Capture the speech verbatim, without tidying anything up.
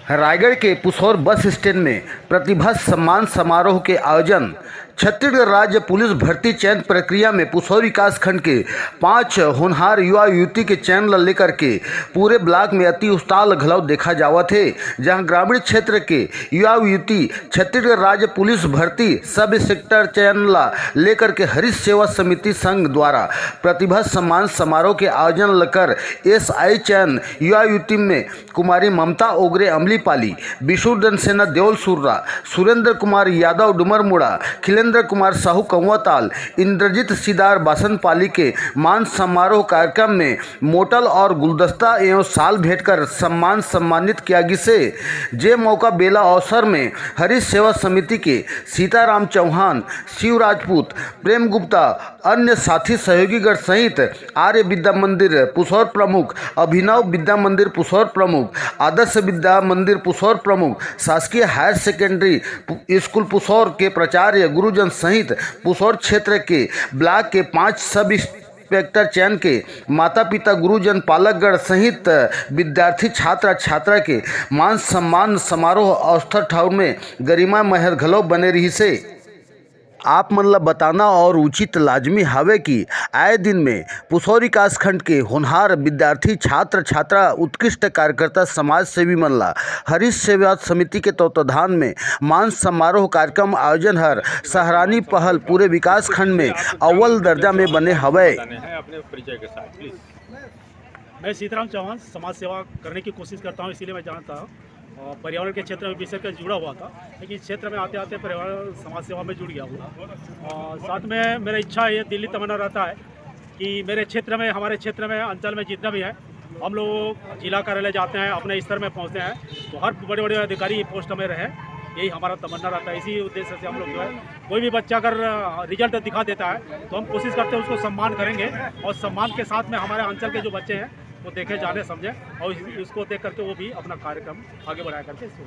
रायगढ़ के Pusaur bus stand में प्रतिभा सम्मान समारोह के आयोजन। छत्तीसगढ़ राज्य पुलिस भर्ती चयन प्रक्रिया में पुसौर विकास खंड के पांच होनहार युवा युवती के चयन ल लेकर के पूरे ब्लॉक में अति उत्साह घलो देखा जावत हे, जहां ग्रामीण क्षेत्र के युवा युवती छत्तीसगढ़ राज्य पुलिस भर्ती सब इंस्पेक्टर चयन ला लेकर के हरित सेवा समिति संघ द्वारा प्रतिभा सम्मान समारोह के आयोजन ल कर एसआई चयन युवा युवती में कुमारी ममता ओगरे अमलीपाली, विष्णुदन सेना देवल सुर्रा, सुरेंद्र कुमार यादव डुमरमुड़ा, खिलेंद्र कुमार साहू कौवाताल, इंद्रजीत सिदार बासनपाली के मान समारोह कार्यक्रम में मोटल और गुलदस्ता एवं साल भेंट कर सम्मान सम्मानित किया गिसे। जे मौका बेला अवसर में हरित सेवा समिति के सीताराम चौहान, शिव राजपूत, प्रेम गुप्ता, अन्य साथी सहयोगीगण सहित आर्य विद्या मंदिर पुसौर प्रमुख, अभिनव विद्या मंदिर पुसौर प्रमुख, आदर्श विद्या मंदिर पुसौर प्रमुख, शासकीय हायर सेकेंडरी पु-, स्कूल पुसौर के प्राचार्य गुरुजन सहित पुसौर क्षेत्र के ब्लॉक के पांच सब इंस्पेक्टर चयन के माता पिता गुरुजन पालकगण सहित विद्यार्थी छात्र छात्रा के मान सम्मान समारोह अवस्था ठाउर में गरिमा महर घलो बने रहिसे। आप मन ल बताना और उचित लाजमी हावे कि आए दिन में पुसौर विकास खंड के होनहार विद्यार्थी छात्र छात्रा उत्कृष्ट कार्यकर्ता समाज सेवी मन ला हरित सेवा समिति के तत्वाधान में मान समारोह कार्यक्रम आयोजन हर सहरानी पहल पूरे विकास खंड में अव्वल दर्जा में बने हवय। बताने हैं अपने परिचय के साथ प्लीज। मैं सीताराम चौहान समाज सेवा करने की कोशिश करता हूँ, इसीलिए मैं जानता हूँ। और पर्यावरण के क्षेत्र में विशेष कर जुड़ा हुआ था, लेकिन इस क्षेत्र में आते आते पर्यावरण समाज सेवा में जुड़ गया हूँ। और साथ में मेरा इच्छा, ये दिली तमन्ना रहता है कि मेरे क्षेत्र में, हमारे क्षेत्र में, अंचल में जितना भी है, हम लोग जिला कार्यालय जाते हैं, अपने स्तर में पहुँचते हैं, तो हर बड़े बड़े अधिकारी पोस्ट में रहें, यही हमारा तमन्ना रहता है। इसी उद्देश्य से हम लोग जो है, कोई भी बच्चा अगर रिजल्ट दिखा देता है तो हम कोशिश करते हैं उसको सम्मान करेंगे, और सम्मान के साथ में हमारे अंचल के जो बच्चे हैं वो देखे, जाने, समझे, और इस- इसको देख करके वो भी अपना कार्यक्रम आगे बढ़ाया करके इसको